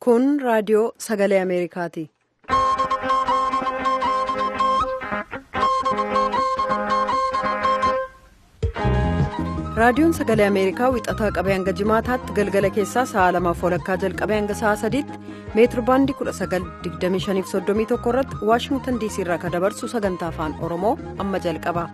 Kun raadiyoo sagalee Ameerikaati. Raadiyoon sagalee Ameerikaa wixataa qabee hanga jimaataatti galgala keessaa sa'a 2:30 jalqabee hanga sa'a 3tti meetir baandii 1925-31 irratti Waashingtan DC irraa kan dabarsu sagantaa afaan Oromoo amma jalqaba.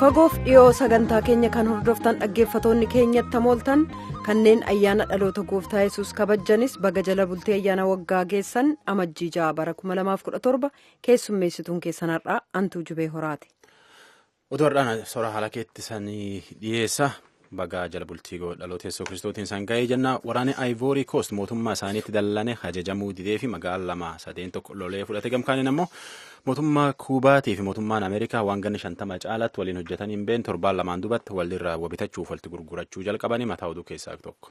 Fagoof dhiyoo sagantaa keenya kan hordoftan dhaggeeffatoonni keenyatti hamooltan kanneen ayyaana dhaloota gooftaa yesus kabajanis baga jala bultee ayyaana waggaa geessan amajjii 6 bara 2017 keessummeessituun keessan har'aa Antuu Jubee Horaati. Oduu har'aan soora haala keettisanii dhiyeessa. Baga jala bultii dhaloota yesuus kiristootiin isaan ga'ee jenna. Waraanni Ayivoorii Koost mootummaa isaaniitti dallane ajajamuu didee fi magaalaa 2 3 1 lolee fudhate. Gamkaaniin ammoo mootummaa Kuubaatii fi mootummaan Ameerikaa waan ganna 50 caalaatti waliin hojjetanii hin beekne torbaan lamaan duubatti walirraa bitachuuf walitti gurgurachuu jalqabanii mataa oduu keessaa tokko.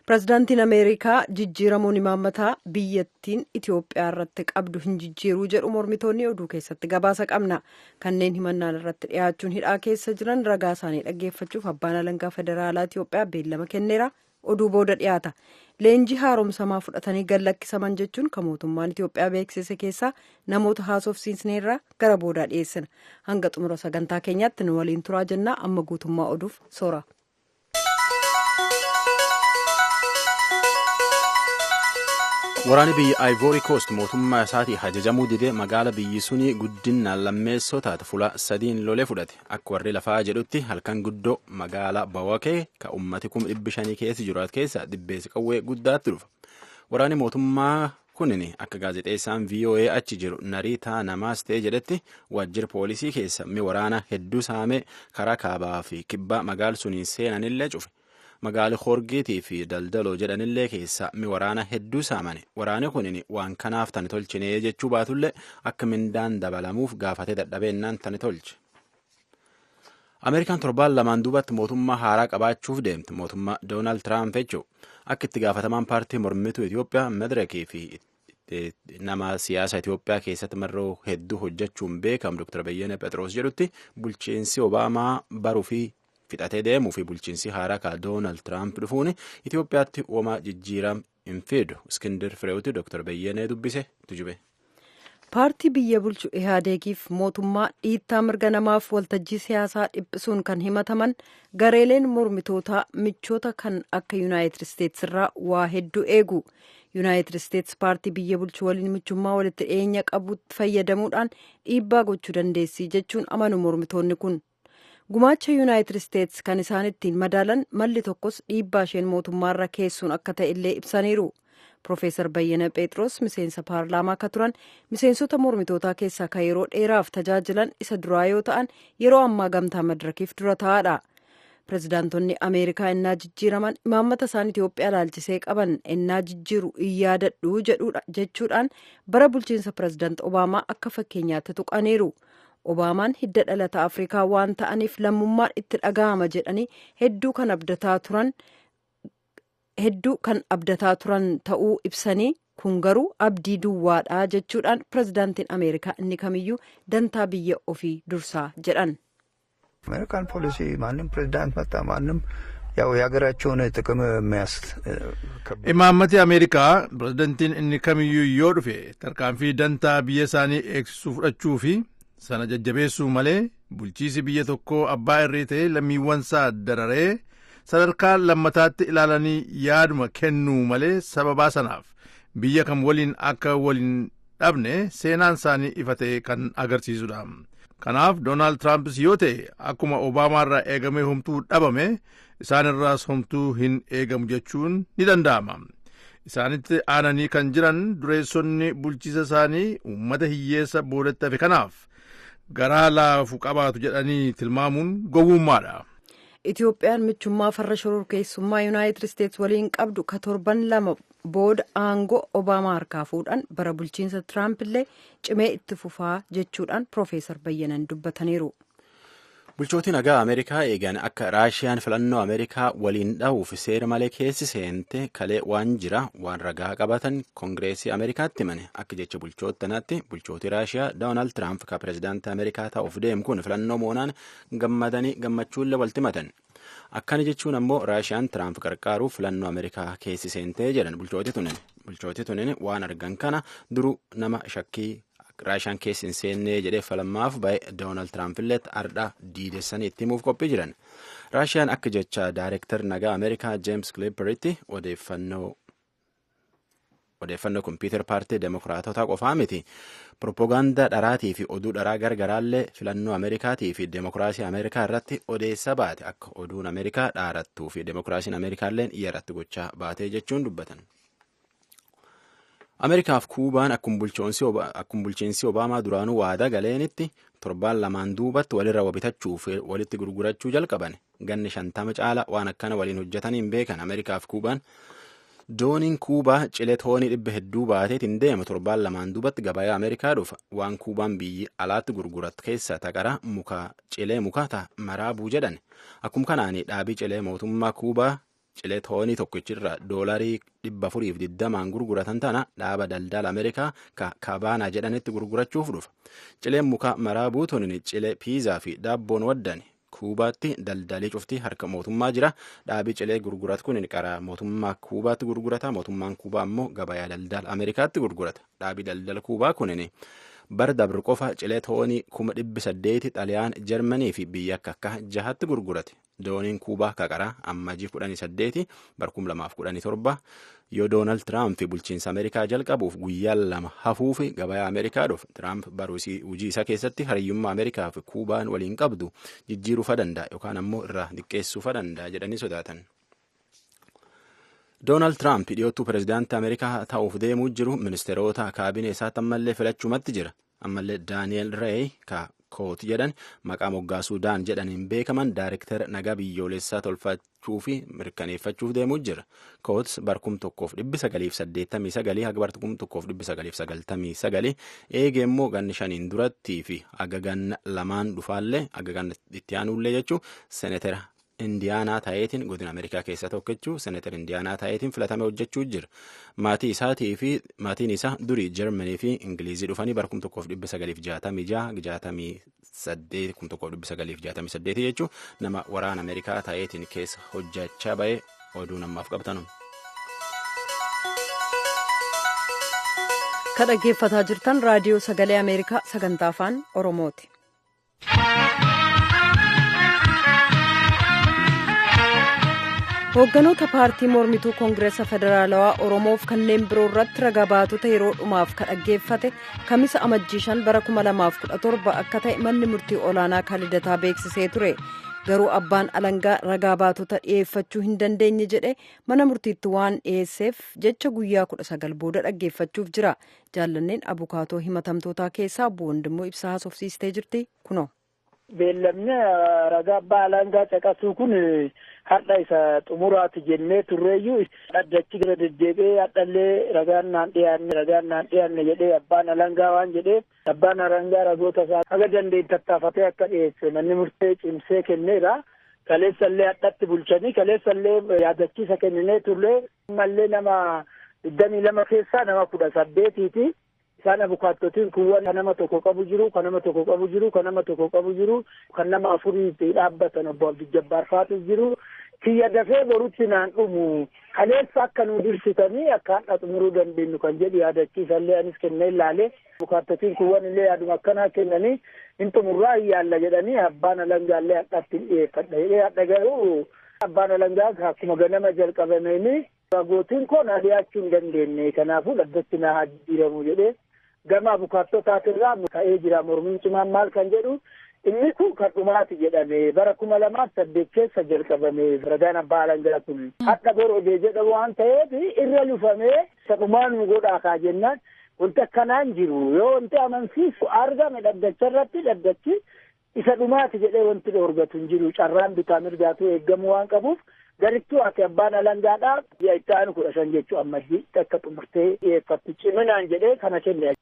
Pireezidaantiin Ameerikaa jijjiiramuun imaammataa biyyattiin Itoophiyaa irratti qabdu hin jijjiiruu jedhu mormitoonni oduu keessatti gabaasa qabna. Kanneen himannaan irratti dhiyaachuun hidhaa keessa jiran ragaa isaanii dhaggeeffachuuf abbaan alangaa federaalaa Itoophiyaa beellama kenneera. Oduu booda dhiyaata. Leenjii haaromsamaa fudhatanii gad lakkisaman jechuun kan mootummaan Itoophiyaa beeksise keessaa namoota haasofsiisneerraa gara boodaa dhiyeessina. Hanga xumura sagantaa keenyaatti nu waliin turaa jennaa amma guutummaa oduuf soora. Waraanni biyya Ayivoorii Koost mootummaa isaatii ajajamuu didee magaala biyyi sunii guddinaan lammeessoo taate fuula 3 lolee fudhate. Akka warri lafaa jedhutti halkan guddoo magaala Bawakee kan uummati 500,000 keessa jiraatu keessa dhibbeessi qawwee guddaatti dhufa. Waraanni mootummaa kunin akka gaazexeessaan VOA achi jiru Nariitaa namaas ta'e jedhetti waajjira poolisii keessa mi waraana hedduu saamee karaa kaabaa fi kibbaa magaala suniin seenanillee cufe. Magaali Horgeetii fi Daldaloo jedhanillee keessa mi waraana hedduu saamane. Waraanni kunin waan kanaaf tani tolchinee jechuu baatullee akka mindaan dabalamuuf gaafatee dadhabeennaan tani tolche. Ameerikaan torbaan lamaan duubatti mootummaa haaraa qabaachuuf deemte. Mootummaa Doonaald Tiraamp jechuudha. Akka itti gaafatamaan paartii mormituu Itoophiyaa Madirakii fi nama siyaasa Itoophiyaa keessatti marroo hedduu hojjechuun beekamu Dr. Beyyene Phexroos jedhutti bulchiinsi Obaamaa baruu fi fixatee deemuu fi bulchiinsi haaraa ka Doonaald Tiraamp dhufuun Itoophiyaatti uumaa jijjiirama hin fidu. Iskindir Fireewti Dr. Beyyenee dubbise tujube. Paartii biyya bulchu Ihaadeegiif mootummaa dhiittaa mirga namaaf waltajjii siyaasaa dhiphisuun kan himataman gareeleen mormitootaa michoota kan akka Yuunaayitid Isteetsi irraa waa hedduu eegu. Yuunaayitid Isteetsi paartii biyya bulchu waliin michummaa walitti dhiyeenya qabutti fayyadamuudhaan dhiibbaa gochuu dandeessi jechuun amanu mormitoonni kun. Gumaacha Yuunaayitid Isteetsi kan isaan ittiin madaalan malli tokkos dhiibbaa isheen mootummaarra keessuun akka ta'e illee ibsaniiru. Profeesar Bayyana Phexros miseensa paarlaamaa akka turan miseensota mormitootaa keessaa kan yeroo dheeraaf tajaajilan isa duraa yoo ta'an yeroo ammaa gamtaa madirakiif dura taa'aadha. Pireezidaantonni Ameerikaa ennaa jijjiiraman imaammata isaan Itoophiyaa ilaalchisee qaban ennaa jijjiiru in yaadadhu jechuudhaan bara bulchiinsa pireezidaant Obaamaa akka fakkeenyaatti tuqaniiru. Obaamaan hidda dhalata Afrikaa waan ta'aniif lammummaan itti dhaga'ama jedhanii hedduu kan abdataa turan ta'uu ibsanii kun garuu abdii duwwaadha jechuudhaan pireezidaantiin Ameerikaa inni kamiyyuu dantaa biyya ofii dursaa jedhan. አሜሪካን ፖሊሲ ማንም ፕሬዚዳንት መጣ ማንም ያው የሀገራቸውን ጥቅም የሚያስ Imaammati Ameerikaa pireezidantiin inni kamiyyuu yoo dhufe tarkaanfii dantaa biyya isaanii eegsisuu fudhachuu fi sana jajjabeessuu malee bulchiisi biyya tokkoo abbaa irree ta'ee lammiiwwan isaa dararee sadarkaa lammataatti ilaalanii yaaduma kennuu malee sababaa sanaaf biyya kam waliin akka waliin dhabne seenaan isaanii ifa ta'e kan agarsiisudha. Kanaaf Doonaald Tiraampis yoo ta'e akkuma Obaamaarraa eegamee homtuu dhabame isaanirraas homtuu hin eegamu jechuun ni danda'ama. Isaanitti aananii kan jiran dureessonni bulchiisa isaanii uummata hiyyeessa boodatti hafe kanaaf garaa laafu qabaatu jedhanii tilmaamuun gowwummaadha. Itoophiyaan michummaa farra shororkeessummaa Yuunaayitid Isteetsi waliin qabdu ka torban 2 booda aangoo Obaamaa harkaa fuudhan bara bulchiinsa Tiraamp illee cimee itti fufaa jechuudhaan Profeesar Bayyanan dubbataniiru. Bulchootiin nagaa Ameerikaa eegan akka Raashiyaan filannoo Ameerikaa waliin dhahuuf seera malee keessi seente kalee waan jira waan ragaa qabatan Koongireesii Ameerikaatti himane. Akka jecha bulchoota tanaatti bulchootii Raashiyaa Doonaald Tiraamp ka pireezidaantii Ameerikaa ta'uuf deemu kun filannoo moonaan gammadanii gammachuullee walti himatan. Akkana jechuun ammoo Raashiyaan Tiraamp qarqaaruuf filannoo Ameerikaa keessi seentee jedhan bulchooti tunin. Bulchooti tunin waan argan kana duru nama shakkii Raashiyaan keessi hin seennee jedhee falammaaf ba'e Doonaald Tiraamp illee ardha diidessanii itti himuuf qophii jiran. Raashiyaan akka jecha Daayirektar nagaa Ameerikaa Jeems Kilipperitti odeeffannoo kompiitar paartii Demokiraatotaa qofaa miti. Propoogaandaa dharaatii fi oduu dharaa gargaraallee filannoo Ameerikaatii fi Demokiraasii Ameerikaa irratti odeessa baate akka oduun Ameerikaa dhaarattuu fi Demokiraasiin Ameerikaallee yaratti gochaa baatee jechuun dubbatan. Ameerikaaf Kuubaan akkuma bulchiinsi Obaamaa duraanuu waadaa galeenitti torbaan lamaan duubatti walirra bitachuu fi walitti gurgurachuu jalqaban. Ganni 50 caala waan akkana waliin hojjetanii hin beekan. Ameerikaaf Kuubaan dooniin Kuubaa cilee toonii 700 baateetiin deema torbaan lamaan duubatti gabayaa Ameerikaa dhufa. Waan Kuubaan biyyi alaatti gurgurattu keessaa taqara muka cilee muka ta maraabuu jedhan. Akkuma kanaan dhaabii cilee mootummaa Kuubaa cilee toonii tokkichirra doolarii 420 gurguratan tana dhaaba daldala Ameerikaa ka Kabaanaa jedhanitti gurgurachuuf dhufa. Cileen muka maraabuu tunin cilee piizaa fi daabboon waddan. Kuubaatti daldalii cuftii harka mootummaa jira. Dhaabii cilee gurguratu kun karaa mootummaa Kuubaatti gurgurata. Mootummaan Kuubaa ammoo gabayaa daldala Ameerikaatti gurgurata. Dhaabii daldala Kuubaa kunin bara dabre qofa cilee toonii 800,000 Xaliyaan, Jarmanii fi biyya akka akka jahatti gurgurate. Dooniin Kuubaa kaqaraa ammajii 18 bara 2017 yoo Doonaald Tiraamp bulchiinsa Ameerikaa jalqabuuf guyyaa 2 hafuuf gabayaa Ameerikaa dhufe. Tiraamp baruu hojii isaa keessatti hariyyummaa Ameerikaa fi Kuubaan waliin qabdu jijjiiruufa danda'a yookaan ammoo irraa xiqqeessuufa danda'a jedhanii sodaatan. Doonaald Tiraamp dhiyoottuu pirezidaantii Ameerikaa ta'uuf deemuu jiru ministeerota kaabinee isaatti ammallee filachumatti jira. Ammallee Daani'el Reey ka koot jedhan maqaa moggaasuu daan jedhaniin beekaman daayirektara nagaa biyyoolessaa tolfachuu fi mirkaneeffachuuf deemuu jira. Koot bara 1989 haga bara 1999 eegee immoo ganna 5 durattii fi haga ganna 2 dhufaallee haga ganna itti aanullee jechuun seenetera Indiyaanaa ta'eetiin godina Ameerikaa keessa tokkochuu seeneter Indiyaanaa ta'eetiin filatame hojjechuu jira. Maatii isaatii fi maatiin isaa durii Jarmanii fi Ingilizii dhufanii bara 1966 68 1968 jechuun nama waraana Ameerikaa ta'eetiin keessa hojjechaa ba'e oduu namaaf qabtanu. Kan dhaggeeffataa jirtan raadiyoo sagalee Ameerikaa sagantaa afaan Oromooti. Hoogganoota paartii mormituu Koongireesa Federaalawaa Oromoof kanneen biroo irratti ragaa baatota yeroo dhumaaf kan dhaggeeffate kamisa amajjii 5 bara 2017 akka ta'e manni murtii olaanaa kaalidataa beeksisee ture. Garuu abbaan alangaa ragaa baatota dhiyeeffachuu hin dandeenye jedhe mana murtiitti waan dhiyeesseef jecha guyyaa 19 booda dhaggeeffachuuf jira. Jaallanneen abukaatoo himatamtootaa keessaa obbo Wandimmoo Ibsaa haasofsiistee jirti kunoo. Beellamni ragaa abbaa alangaa caqasuu kun har'a isa xumuraati jennee turreeyyuu dhaddachi gara deddeebi'ee hadhallee ragaan naan dhiyaanne ragaan naan dhiyaanne jedhee abbaan alangaa waan jedheef abbaan alangaa ragoota isaa haga dandeenye tattaafatee akka dhiyeesse manni murtee cimsee kenneera. Kaleessallee hadhatti bulchanii kaleessallee yaadachiisa kenninee turree ammallee nama 22 keessaa nama 18ti. Isaan abukaattotiin kuuwwan kan nama tokko qabu jiru, kan nama tokko qabu jiru, kan nama tokko qabu jiru, kan nama afuriitti dhaabbatan obbo Abdii Jabbaar faatu jiru. Kiyya dafee borutti naan dhumu. Kaleessa akka nu dursitanii akka har'a xumuruu dandeenyu kan jedhu yaadachiisallee anis kennee ilaale. Abukaattotiin kuuwwan illee yaaduma akkanaa kennanii hin xumurraa hin yaalla jedhanii abbaan alangaallee har'atti hin dhiyeeffadha jedhee har'a garuu abbaan alangaa akkuma ganama jalqabameeni ragootiin koo na dhiyaachuu hin dandeenye kanaafuu dhaddatti na haa jijjiiramu jedhee gama abukaattotaatirraa ka'ee jira. Mormiin cimaan maal kan jedhu inni kun kan dhumaati jedhame bara 2008 keessa jalqabame ragaan abbaa alangaa kun hadha bor odee jedhamu waan ta'eef irra lufamee isa dhumaa nu godhaa kaa jennaan wanti akkanaan jiru yoo wanti amansiisu argame dhaddacha irratti dhaddachi isa dhumaati jedhee wanti dhoorgatu hin jiru. Carraan bitaa mirgaatu eeggamu waan qabuuf garittuu ati abbaan alangaadhaa ji'a itti aanu 15 jechuu ammayyii akka xumurtee dhiyeeffattu ciminaan jedhee kana kenne.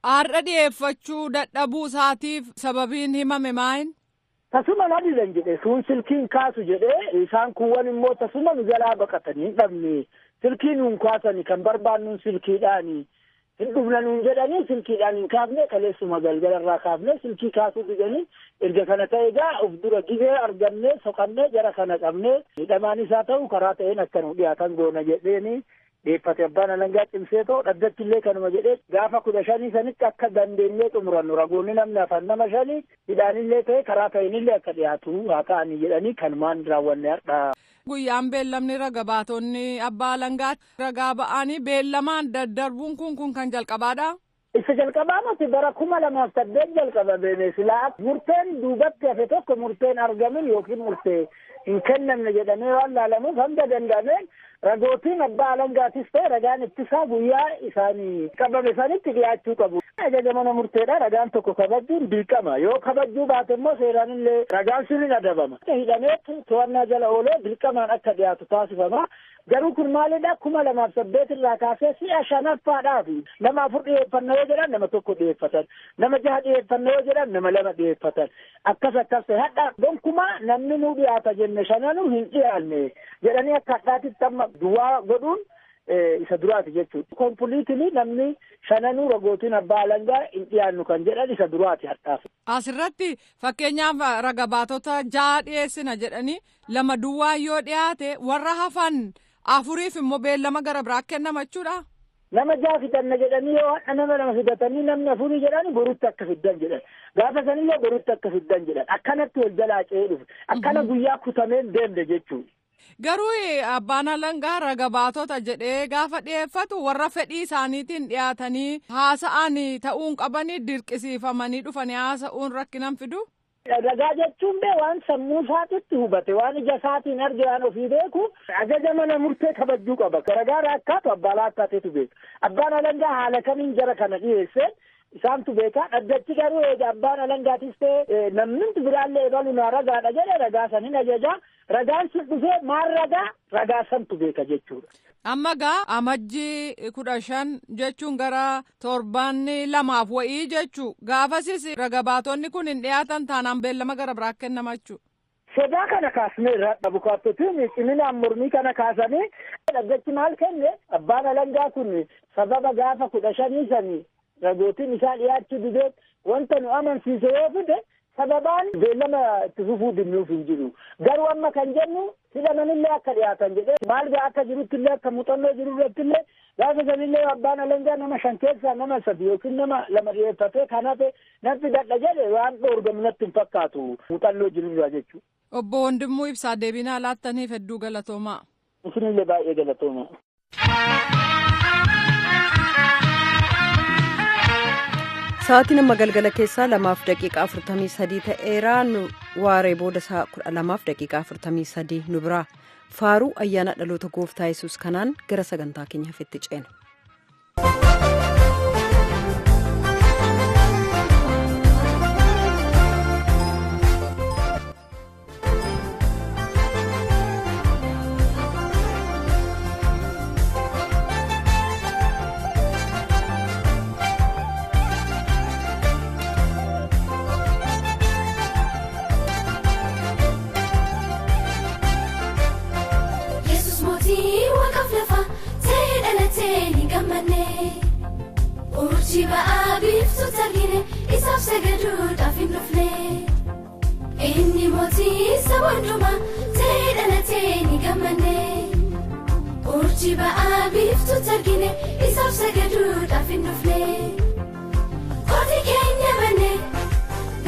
Har'a dhiyeeffachuu dadhabuu isaatiif sababiin himame maayin? Tasuma na didan jedhe sun silkiin kaasu jedhee isaan kuuwwan immoo tasuma nu jalaa baqatanii hin dhabne silkii nuun kaasani kan barbaannuun silkiidhaani Hin dhufna nuun jedhanii silkiidhaan hin kaafne, kaleessuma galgalarraa kaafne silkii kaasuu didanii. Erga kana ta'e egaa of dura gizee argannee soqannee jara kana qabnee hidhamaanis haa ta'u karaa ta'een akka nu dhiyaatan goona jedheeni dhiyeeffate. Abbaan alangaa cimsee ta'u dhaddachillee kanuma jedhee gaafa 15 sanitti akka dandeenyee xumurannu, ragoonni namni hafan nama 5 hidhaanillee ta'e karaa ta'eenillee akka dhiyaatu haa ta'anii jedhanii kanumaan raawwanne har'a. Guyyaan beellamni raga baatonni abbaa alangaa ragaa ba'anii beellamaan daddarbuun kun kan jalqabaadha. Isa jalqabaa miti, bara 2008 jalqabame. Silaa murteen duubatti hafe tokko murteen argamin yookiin murtee hin kennamne jedhamee waan laalamuuf hanga danda'ameen ragootiin abbaa alangaatis ta'e ragaan ittisaa guyyaa isaanii qabame sanitti dhiyaachuu qabu. Ajaja mana murteedha, ragaan tokko kabajuun dirqama. Yoo kabajuu baate immoo seeraan illee ragaan sun hin adabama. Hidhamee to'annaa jala oolee dirqamaan akka dhiyaatu taasifama. Garuu kun maalidha, 2008 irraa kaasee si'a shanaffaadhaaf nama 4 dhiyeeffanna yoo jedhan nama 1 dhiyeeffatan, nama 6 dhiyeeffanna yoo jedhan nama 2 dhiyeeffatan. Akkas akkas ta'e hadha gonkumaa namni nu dhiyaata jenne shananuu hin dhiyaanne jedhanii akka hadhaatitti amma duwwaa godhuun isa duraati jechuudha. Kompiliitilii namni shananuu ragootiin abbaa alangaa hin dhiyaannu kan jedhan isa duraati hadhaaf. Asirratti fakkeenyaaf raga baatota 6 dhiyeessina jedhanii 2 duwwaa yoo dhiyaate warra hafan 4 immoo beellama gara biraa kennama jechuudha. Nama 6 fidanna jedhanii yoo hadha nama 2 fidatanii namni 4 jedhani borutti akka fiddan jedhan. Gaafa sanillee borutti akka fiddan jedhan. Akkanatti wal jalaa ce'ee dhufe. Akkana guyyaa kutameen deemne jechuudha. Garuu abbaan alangaa raga baatota jedhee gaafa dhiyeeffatu warra fedhii isaaniitiin dhiyaatanii haasa'an ta'uun qabanii dirqisiifamanii dhufanii haasa'uun rakkinan fidu. Ragaa jechuun bee waan sammuu isaatitti hubate, waan ija isaatiin arge, waan ofii beeku ajaja mana murtee kabajuu qaba. Ragaa raakkaatu abbaa laakkaateetu beeka. Abbaan alangaa haala kamiin jara kana dhiyeessee isaantu beeka. Dhaddachi garuu eega abbaan alangaatis ta'e namni biraallee ebalu naa ragaadha jedhe ragaa san hin ajaja. Ragaan sun dhufee maal ragaa santu beeka jechuudha. Amma gaa amajjii 15 jechuun gara torbaanni 2 wa'ii jechuu, gaafasis raga baatonni kun hin dhiyaatan taanaan beellama gara biraa kennama jechuudha. Sodaa kana kaasneerra abukaattotiin ciminaan mormii kana kaasanii dhaddachi maal kenne, abbaan alangaa kun sababa gaafa 15 sanii ragootiin isaa dhiyaachuu didee wanta nu amansiise yoo fide sababaan beellama itti fufuu dinnuuf hin jiru. Garuu amma kan jennu hidhamanillee akka dhiyaatan jedhee maal gaa akka jiruttillee akka muuxannoo jiru irrattillee gaafa sanillee abbaan alangaa nama 5 keessaa nama 3 yookiin nama 2 dhiyeeffatee kan hafe nan fidadha jedhe waan dhoorgamu natti hin fakkaatu muuxannoo jirurraa jechuudha. Obbo Wondimmuu Ibsaa deebinaa laattaniif hedduu galatoomaa. Isinillee baay'ee galatoomaa. Sa'aatiin amma galgala keessaa 2:43 ta'eera. Nu waaree booda sa'a 12:43 nu bira. Faaruu ayyaana dhaloota gooftaa Yesuus kanaan gara sagantaa keenya hafetti ceena. Urjii ba'aa biiftuu targine isaaf sagaduudhaaf hin dhufne. Inni mootii saba hundumaa ta'ee dhalatee ni gammanne. Urjii ba'aa biiftuu targine isaaf sagaduudhaaf hin dhufne. Qotii keenya banne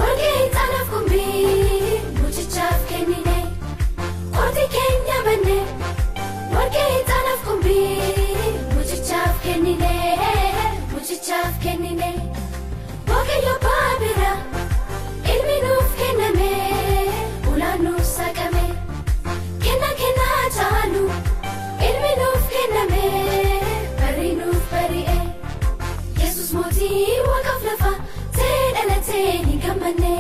warqee ixaanaaf qumbii mucichaaf kennine. Qotii keenya banne warqee ixaanaaf qumbii mucichaaf kennine. Mucichaaf kennine. Waaqayyo baabira ilmi nuuf kenname ulaan nuuf saaqame. Kenna kennaa caalu ilmi nuuf kenname barri nuuf bari'e. Yesus mootii waaqaaf lafa ta'ee dhalatee ni gammanne.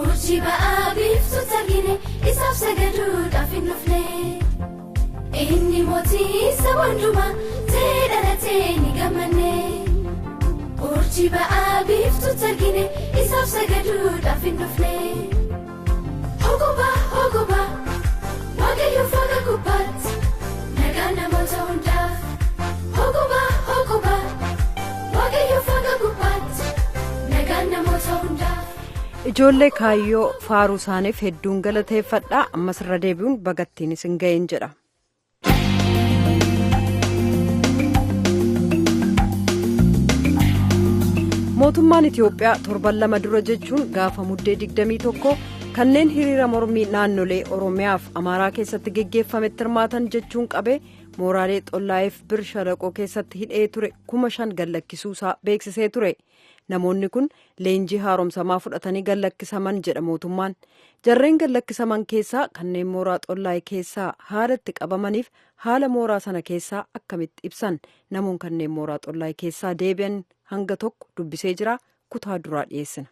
Urjii ba'aa biiftuu targine isaaf sagaduudhaaf hin dhufne. Inni mootii saba hundumaa ta'ee dhalatee ni gammanne. Urjii ba'aa biiftuu targine isaaf sagaduudhaaf hin dhufne. Hogoba hogoba Waaqayyo waaqa gubbaatti nagaa namoota hundaaf. Hogoba hogoba Ijoollee kaayyoo faaruu isaaniif hedduun galateeffadha. Ammas irra deebi'uun bagattiin isin ga'een jedha. Mootummaan Itiyoophiyaa torban 2 dura jechuun gaafa muddee 21 kanneen hiriira mormii naannolee Oromiyaaf Amaaraa keessatti geggeeffametti hirmaatan jechuun qabee mooraalee Xollaayeef bir shalaqoo keessatti hidhee ture 5,000 gallakkisuusaa beeksisee ture. Namoonni kun leenjii haaromsamaa fudhatanii gallakkisaman jedha mootummaan. Jarreen gallakkisaman keessaa kanneen mooraa Xollaayee keessaa haalatti qabamaniif haala mooraa sana keessaa akkamitti ibsan namoonni kanneen mooraa Xollaayee keessaa deebi'an hanga tokko dubbisee jira. Kutaa duraa dhiyeessina.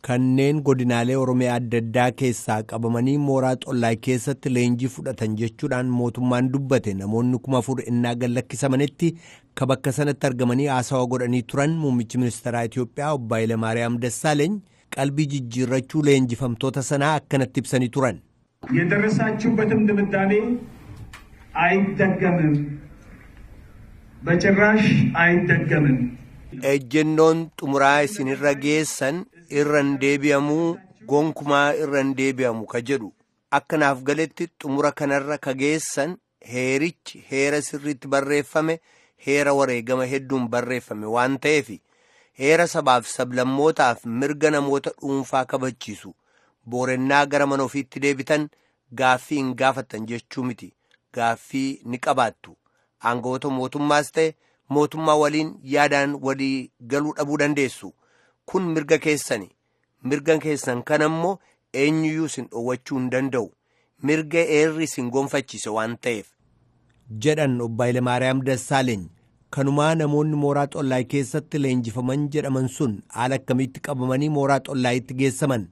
Kanneen godinaalee Oromiyaa adda addaa keessaa qabamanii mooraa Xollaayee keessatti leenjii fudhatan jechuudhaan mootummaan dubbate namoonni 4,000 innaa gallakkisamanitti ka bakka sanatti argamanii haasawaa godhanii turan muummichi ministeeraa Itiyoophiyaa obbo Hayilamaariyaam Dassaaleeny qalbii jijjiirrachuu leenjifamtoota sanaa akkanatti ibsanii turan. የደረሳችሁበትም ድምዳሜ አይደገምም፣ በጭራሽ አይደገምም። Ejjennoon xumuraa isinirra geessan irra hin deebi'amuu gonkumaa irra hin deebi'amu ka jedhu akka naaf galetti xumura kanarra ka geessan heerichi heera sirriitti barreeffame heera wareegama hedduun barreeffame waan ta'eef heera sabaaf sablammootaaf mirga namoota dhuunfaa kabachiisu boorennaa gara mana ofiitti deebitan gaaffii hin gaafattan jechuu miti gaaffii ni qabaattu aangawoota mootummaas ta'e. Mootummaa waliin yaadaan walii galuu dhabuu dandeessu kun mirga keessani mirga keessan kan ammoo eenyuyyuu isin dhoowwachuu hin danda'u mirga eerri isin gonfachiise waan ta'eef. Jedhan obbo Hayilamaariyaam Dassaaleeny kanumaa namoonni mooraa Xollaayee keessatti leenjifaman jedhaman sun haala akkamitti qabamanii mooraa Xollaayeetti geessaman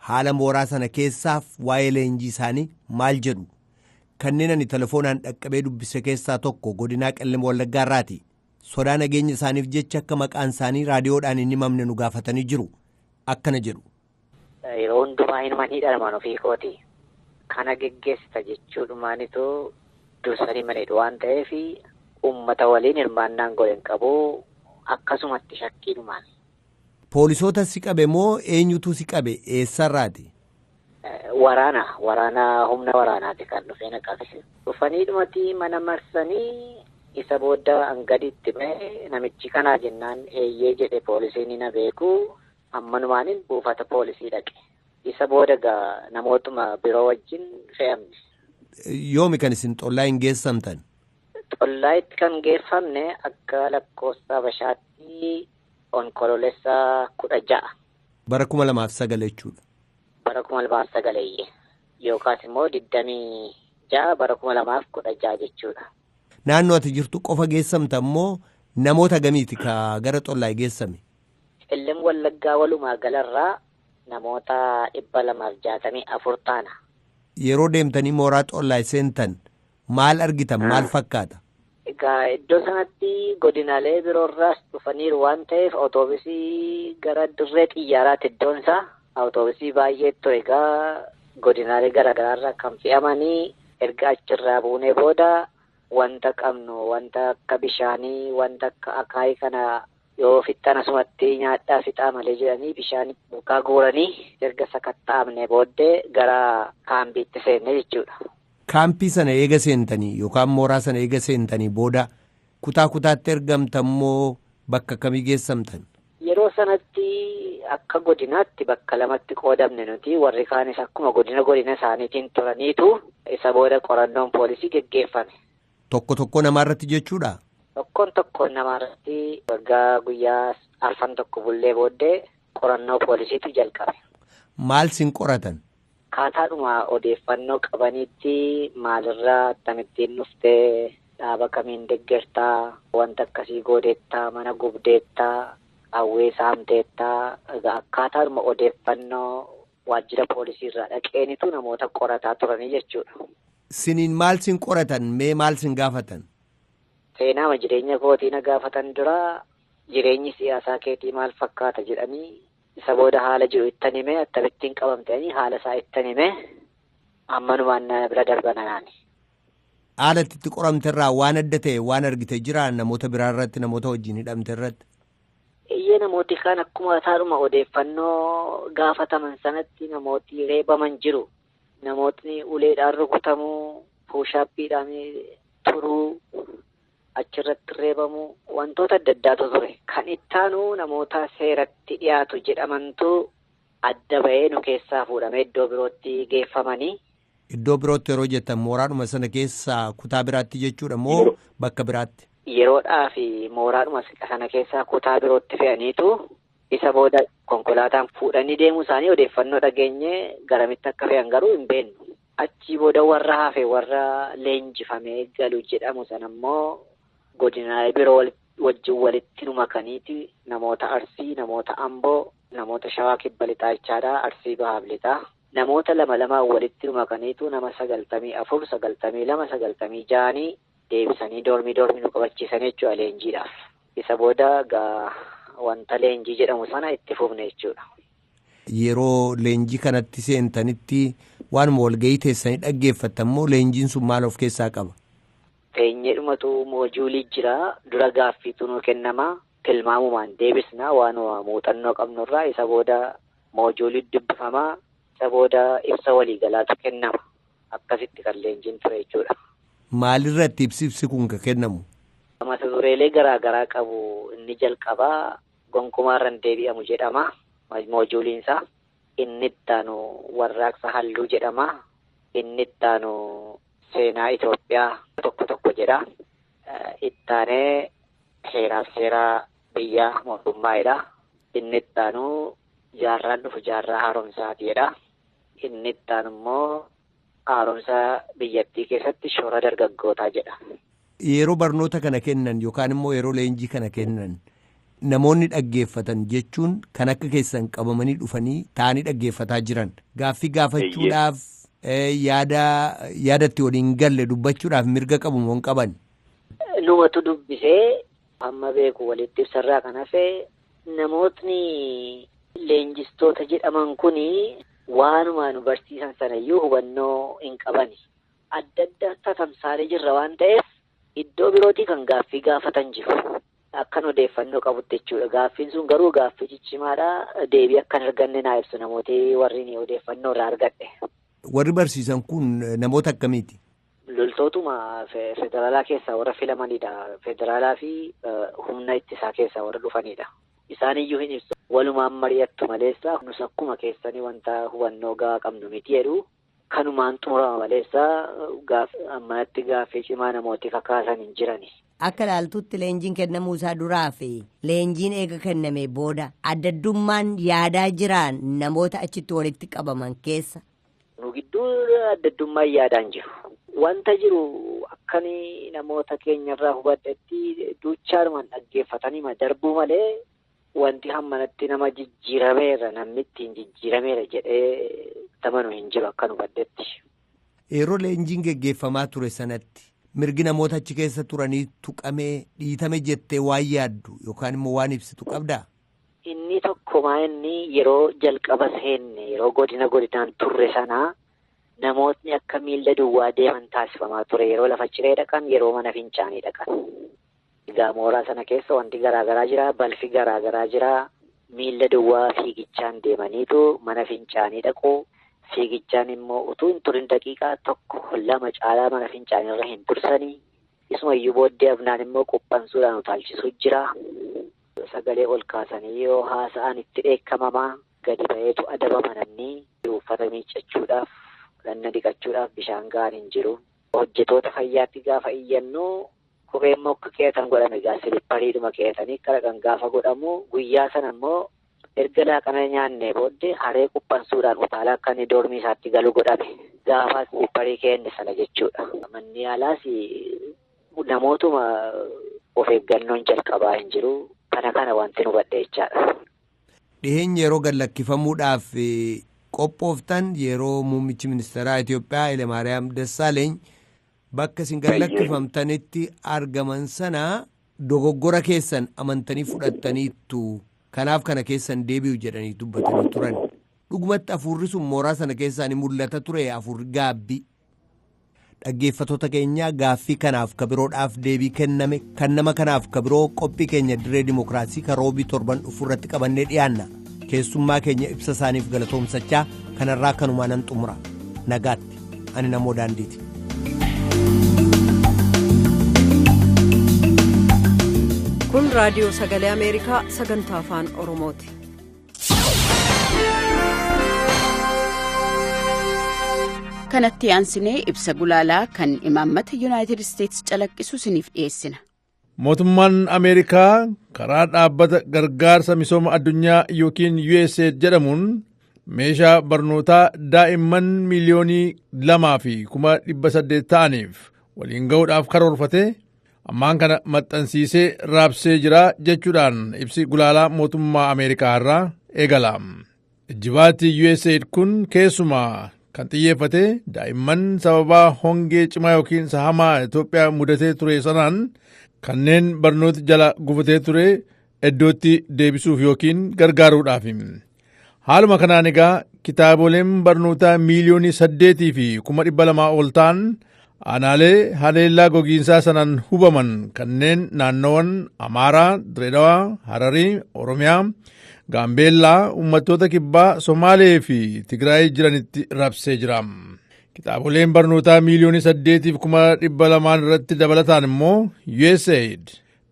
haala mooraa sana keessaaf waa'ee leenjii isaanii maal jedhu kanneen ani telefoonaan dhaqqabee dubbise keessaa tokko godinaa Qellem Wallaggaa irraati. Sodaa nageenya isaaniif jecha akka maqaan isaanii raadiyoodhaan hin himamne nu gaafatanii jiru. Akkana jedhu. Yeroo hundumaa hinumaan hidhaman ofii kooti. Kana geggeessita jechuudhumaanitu dursanii malee waan ta'eef uummata waliin hirmaannaan godhe hin qabu akkasumatti shakkiidhumaan. Poolisoota si qabe moo eenyutu si qabe eessarraati? Waraana humna waraanaati kan dhufee na qabe. Dhufanii dhumati mana marsanii. Isa booda hangaditti ba'e namichi kanaa jennaan eeyyee jedhe poolisiin na beeku ammanumaanin buufata poolisii dhaqe. Isa booda gaa namootuma biroo wajjin fe'amne. Yoomi kan isin Xollaa hin geessamtan? Xollaayitti kan geeffamne akka lakkoofsa Habashaatti onkoloolessa 16. Bara 2009 jechuudha. Bara 2009 yookaas immoo 26 bara 2016 jechuudha. Naannoo ati jirtu qofa geessamta immoo namoota gamiiti ka gara Xollaayee geessame? Qellem Wallaggaa walumaa galarraa namoota 264 taana. Yeroo deemtanii mooraa Xollaayee seentan maal argitan maal fakkaata? Egaa iddoo sanatti godinaalee biroorraas dhufaniiru waan ta'eef awutoobisii gara dirree xiyyaaraatti iddoon isaa awutoobisii baay'ee ture. Egaa godinaalee garaagaraarraa kan fe'amanii erga achirraa buunee booda. Wanta qabnu wanta akka bishaanii wanta akka akaayii kana yoo fixxan asumatti nyaadhaa fixaa malee jedhanii bishaan mukaa guuranii erga sakatta'amne booddee gara kaampiitti seenne jechuudha. Kaampii sana eega seentanii yookaan mooraa sana eega seentanii booda kutaa kutaatti ergamtan moo bakka kamii geessamtan? Yeroo sanatti akka godinaatti bakka lamatti qoodamne nuti warri kaanis akkuma godina isaaniitiin turaniitu isa booda qorannoon poolisii geggeeffame. Tokko tokko namaarratti jechuudha? Tokkoon tokkoon namaarratti waggaa guyyaa 4 tokko bullee booddee qorannoo poolisiitu jalqabe. Maal sin qoratan? Akkaataadhuma odeeffannoo qabanitti maalirraa akkamittiin dhuftee dhaaba kamiin deeggartaa wanta akkasii goodeettaa mana gubdeettaa qawwee saamteettaa akkaataadhuma odeeffannoo waajjira poolisiirraa dhaqeenitu namoota qorataa turanii jechuudha. Siniin maal sin qoratan mee maal sin gaafatan? Seenaama jireenya kootii na gaafatan dura jireenyi siyaasaa keetii maal fakkaata jedhanii isa booda haala jiru ittan hime akkamittiin qabamtanii haala isaa ittan hime ammanumaan na bira darbanaani. Haala itti qoramte irraa waan adda ta'e waan argite jira namoota biraa irratti namoota wajjin hidhamte irratti. Ammallee namooti kaan akkuma taadhuma odeeffannoo gaafataman sanatti namooti reebaman jiru. Namootni uleedhaan rukutamuu, puushaappiidhaan turuu, achirratti reebamuu wantoota adda addaatu ture. Kan ittaanu namoota seeratti dhiyaatu jedhamantu adda bahee nu keessaa fuudhamee iddoo birootti geeffamanii. Iddoo birootti yeroo jettan mooraadhuma sana keessaa kutaa biraatti jechuudha moo bakka biraatti? Yeroodhaa fi mooraadhuma sana keessaa kutaa birootti fe'aniitu isa booda konkolaataan fuudhanii deemuu isaanii odeeffannoo dhageenye garamitti akka fe'an garuu hin beeknu. Achii booda warra hafe warra leenjifamee galu jedhamu sana immoo godinaalee biroo wajjin walitti nu makaniiti namoota Arsii, namoota Amboo, namoota Shawaa Kibba Lixaa jechaadha, Arsii Bahaa Lixaa. Namoota lama lamaan walitti nu makaniitu nama 94, 92, 96 deebisanii doormii nu qabachiisan jechuudha leenjiidhaaf. Isa booda wanta leenjii jedhamu sana itti fufne jechuudha. Yeroo leenjii kanatti seentanitti waanuma walgahii teessanii dhaggeeffattan moo leenjiin sun maal of keessaa qaba? Teenyeedhumatu moojuulii jira. Dura gaaffiitu nu kennama. Tilmaamumaan deebisna waanuma muuxannoo qabnurraa isa booda moojuulii dubbifamaa. Isa booda ibsa waliigalaatu kennama. Akkasitti kan leenjiin ture jechuudha. Maalirratti ibsi kun kan kennamu? Mata dureelee garaa garaa qabu. Inni jalqabaa gonkumaa irra hin deebi'amu jedhama. Moojuuliinsaa. Inni ittaanu warraaqsa halluu jedhama. Inni ittaanu seenaa Itoophiyaa tokko tokko jedha. Ittaanee heeraaf seeraa biyyaa mootummaa'edha. Inni ittaanu jaarraan dhufu jaarraa haaromsaati jedha. Inni ittaanu immoo haaromsa biyyattii keessatti shoora dargaggootaa jedha. Yeroo barnoota kana kennan yookaan immoo yeroo leenjii kana kennan namoonni dhaggeeffatan jechuun kan akka keessan qabamanii dhufanii taa'anii dhaggeeffataa jiran gaaffii gaafachuudhaaf yaadatti waliin galle dubbachuudhaaf mirga qabu moo hin qaban? Numatu dubbisee hamma beeku walitti ibsarraa kan hafe namootni leenjistoota jedhaman kuni waanuma nu barsiisan sanayyuu hubannoo hin qabani. Adda adda tatamsaalee jirra waan ta'eef iddoo birootii kan gaaffii gaafatan jiru. Akkan odeeffannoo qabutti jechuudha. Gaaffiin sun garuu gaaffii ciccimaadha. Deebii akkan arganne naa ibsu namooti warri odeeffannoo irraa argadhe. Warri barsiisan kun namoota akkamiiti? Loltootuma federaalaa keessaa warra filamanidha. Federaalaa fi humna ittisaa keessaa warra dhufanidha. Isaan iyyuu hin ibsu. Walumaan mari'attu maleessa nus akkuma keessanii wanta hubannoo gahaa qabnu miti jedhu. Kanumaan xumurama maleessa ammanatti gaaffii cimaa namooti kakaasan hin jirani. Akka ilaaltutti leenjiin kennamuu isaa duraa fi leenjiin eega kenname booda addaddummaan yaadaa jiraan namoota achitti walitti qabaman keessa. Nu gidduu addaddummaan yaadaan jiru. Wanta jiru akkanii namoota keenyarraa hubadhetti duuchaanumaan dhaggeeffatanii darbuu malee wanti hammanatti nama jijjiirameera namni ittiin jijjiirameera jedhee tamanu hin jiru akkan hubadhetti. Yeroo leenjiin geggeeffamaa ture sanatti mirgi namoota achi keessa turanii tuqamee dhiitame jettee waan yaaddu yookaan immoo waan ibsitu qabdaa? Inni tokkomaa inni yeroo jalqaba seenne yeroo godina godinaan turre sanaa namootni akka miilla duwwaa deeman taasifamaa ture yeroo lafa ciree dhaqan yeroo mana fincaanii dhaqan. Egaa mooraa sana keessa wanti garaagaraa jira balfi garaagaraa jira miilla duwwaa fiigichaan deemaniitu mana fincaanii dhaqu. Fiigichaan immoo utuu hin turin daqiiqaa 1-2 caalaa mana fincaanii irra hin tursanii. Isumayyuu booddee afnaan immoo quphansuudhaan utaalchisuu jira. Sagalee ol kaasanii yoo haasa'an itti dheekkamamaa gadi ba'eetu adabama namni uffata miiccachuudhaaf dhagna dhiqachuudhaaf bishaan gahaan hin jiru. Hojjetoota fayyaatti gaafa iyyannu kophee immoo akka keetan godhame egaa silippariidhuma keetanii akka dhaqan gaafa godhamu guyyaa sana immoo erga laaqana nyaannee booddee haree quphansuudhaan utaalaa akka inni doormii isaatti galu godhame gaafa silipparii keenne sana jechuudha. Manni yaalaas namootuma of eeggannoon jalqabaa hin jiru. Kana wanti nu badhe jechaadha. Dhiheenya yeroo gad lakkifamuudhaaf qophooftan yeroo muummichi ministeeraa Itoophiyaa Hayilemaariyaam Dassaaleeny bakka isin gad lakkifamtanitti argaman sana dogoggora keessan amantanii fudhattaniittu kanaaf kana keessan deebi'u jedhanii dubbatanii turan. Dhugumatti hafuurri sun mooraa sana keessaa ni mul'ata ture hafuurri gaabbii. Dhaggeeffattoota keenya, gaaffii kanaaf kabiroodhaaf deebii kenname kan nama kanaaf kabiroo qophii keenya Dirree Dimookiraasii kan Roobii torban dhufu irratti qabannee dhiyaanna. Keessummaa keenya ibsa isaaniif galatoomsachaa kanarraa kanumaa nan xumura. Nagaatti, ani Namoo Daandiiti. Kun Raadiyoo Sagalee Ameerikaa sagantaa Afaan Oromooti. Kanatti aansinee ibsa gulaalaa kan imaammata Yuunaayitid Isteetsi calaqqisu isiniif dhiyeessina. Mootummaan Ameerikaa karaa dhaabbata gargaarsa misooma addunyaa yookiin USAID jedhamuun meeshaa barnootaa daa'imman 2,800,000 ta'aniif waliin ga'uudhaaf karoorfate ammaan kana maxxansiisee raabsee jira jechuudhaan ibsi gulaalaa mootummaa Ameerikaa irraa eegala. Ijjibaatti USAID kun keessumaa kan xiyyeeffate daa'imman sababaa hongee cimaa yookiin hamaa Itoophiyaa mudatee ture sanaan kanneen barnoota jala gufatee ture iddootti deebisuuf yookiin gargaaruudhaaf. Haaluma kanaan egaa kitaaboleen barnootaa 8,200,000 ol ta'an aanaalee haleellaa gogiinsaa sanaan hubaman kanneen naannoowwan Amaaraa, Direedawaa, Hararii, Oromiyaa, Gaambeellaa, uummattoota Kibbaa, Somaalee fi Tigraay jiranitti raabsee jira. Kitaaboleen barnootaa 8,200,000 irratti dabalataan immoo USAID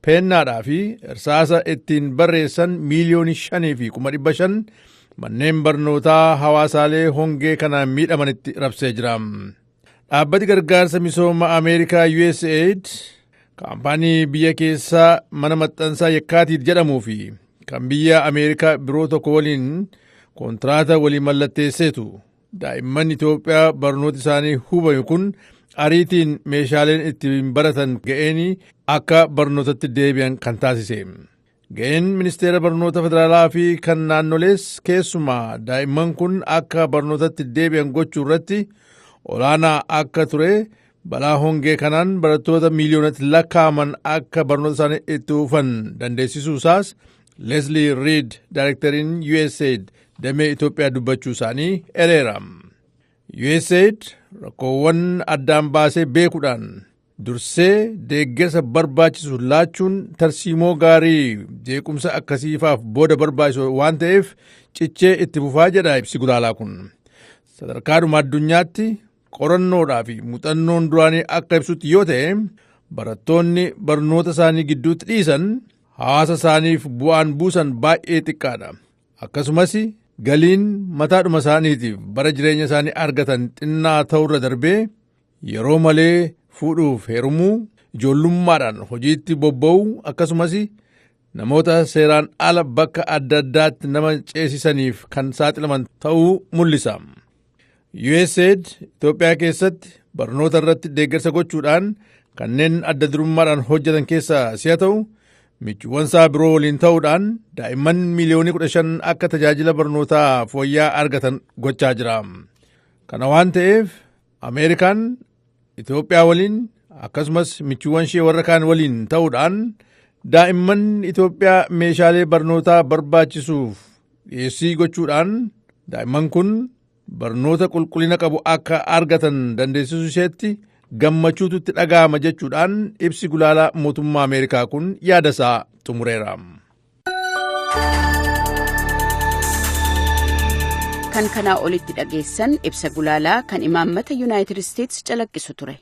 peennaadhaa fi irsaasa ittiin barreessan 5,500,000 manneen barnootaa hawaasaalee hongee kanaan miidhamanitti raabsee jira. Dhaabbati gargaarsa misooma Ameerikaa USAID kaampaanii biyya keessaa mana maxxansaa Yakkaatiit jedhamuu fi kan biyya Ameerikaa biroo tokko waliin kontiraata walii mallatteesseetu daa'imman Itoophiyaa barnoota isaanii hubame kun ariitiin meeshaaleen ittiin baratan ga'een akka barnootatti deebi'an kan taasise. Ga'een ministeera barnoota federaalaa fi kan naannolees keessumaa daa'imman kun akka barnootatti deebi'an gochuu irratti olaanaa akka ture, balaa hongee kanaan barattoota miiliyoonatti lakkaa'aman akka barnoota isaanii itti fufan dandeessisuu isaas Leslie Reed, daayirektariin USAID damee Itoophiyaa, dubbachuu isaanii ereera. USAID rakkoowwan addaan baasee beekuudhaan dursee deeggarsa barbaachisu laachuun tarsiimoo gaarii jeequmsa akkasiifaaf booda barbaachisu waan ta'eef cichee itti fufaa jedha ibsi gulaalaa kun. Sadarkaadhuma addunyaatti qorannoodhaa fi muuxannoon duraanii akka ibsutti yoo ta'e, barattoonni barnoota isaanii gidduutti dhiisan hawaasa isaaniif bu'aan buusan baay'ee xiqqaadha. Akkasumas galiin mataadhuma isaaniitiif bara jireenya isaanii argatan xinnaa ta'urra darbee yeroo malee fuudhuuf heerumuu, ijoollummaadhaan hojiitti bobba'uu, akkasumas namoota seeraan ala bakka adda addaatti nama ceesisaniif kan saaxilaman ta'uu mul'isa. USAID Itoophiyaa keessatti barnoota irratti deeggarsa gochuudhaan kanneen adda durummaadhaan hojjetan keessaa si'a ta'u, michuuwwan isaa biroo waliin ta'uudhaan daa'imman 15 miiliyoonii akka tajaajila barnootaa fooyya'aa argatan gochaa jira. Kana waan ta'eef Ameerikaan Itoophiyaa waliin akkasumas michuuwwan ishee warra kaan waliin ta'uudhaan daa'imman Itoophiyaa meeshaalee barnootaa barbaachisuuf dhiyeessii gochuudhaan daa'imman kun barnoota qulqullina qabu akka argatan dandeessisuu isheetti gammachuutu itti dhaga'ama jechuudhaan ibsi gulaalaa mootummaa Ameerikaa kun yaada isaa xumureera. Kan kanaa olitti dhageessan ibsa gulaalaa kan imaammata Yuunaayitid Isteetsi calaqqisu ture.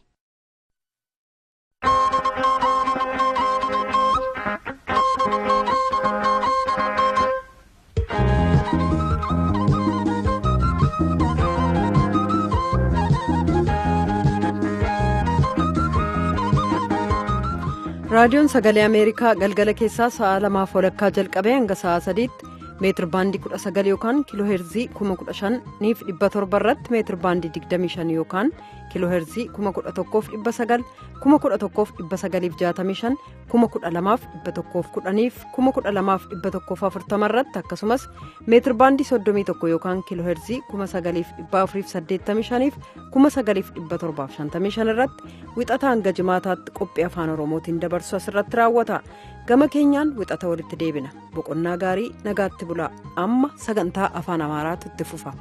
Raadiyoon Sagalee Ameerikaa galgala keessaa sa'a 2:30 jalqabee hanga sa'a 3tti meetir baandii 19 yookaan kiiloo heerzii 15,700 irratti, meetir baandii 25 yookaan kiiloo heerzii 11,900, 11,965, 12,110, 12,140 irratti, akkasumas meetir baandii 31 yookaan kiiloo heerzii 9,485, 9,755 irratti Wixataa hanga Jimaataatti qophii Afaan Oromootiin dabarsu asirratti raawwata. Gama keenyaan wixata walitti deebina. Boqonnaa gaarii, nagaatti bulaa. Amma sagantaa Afaan Amaaraatu itti fufa.